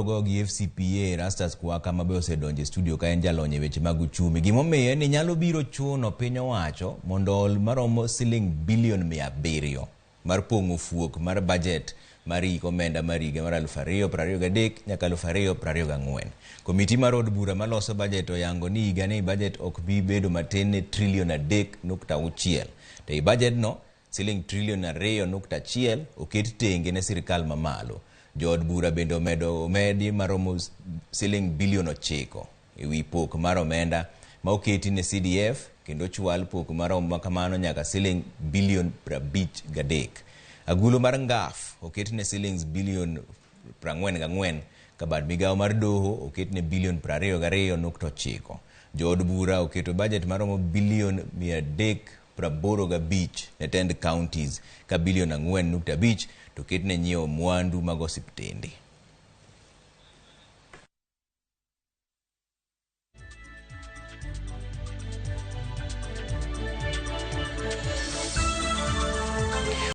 Go gi FCPA Erastus Kwaka ma be osedonjo e studio ka en jalony e weche mag uchumi. Gimomiyo en ni nyalo biro chuno piny owacho mondo ol maromo siling bilion 700 mar pong'o fuok mar bajet mar hik omenda mar higa mar 2023 nyaka 2024. Komiti mar od bura maloso bajet oyango ni higani bajet ok bi bedo matin ne trilion 3.6. To ei bajedno Siling trilion 2.1 oket tenge ne sirkal mamalo. Jood bura bende omedo omedi maromo siling bilion 9 e wi pok mar omenda ma oketi ne CDF kendo ochwal pok maromo kamano nyaka siling bilion 53. Agulu mar NGAF oket ne silings bilion 44 ka bad migawo mar doho oket ne bilion 22.9. Jood bura oketo bajet maromo bilion 385 ne tend counties ka bilion 4.5 to oket ne nyiewo mwandu mag osiptende.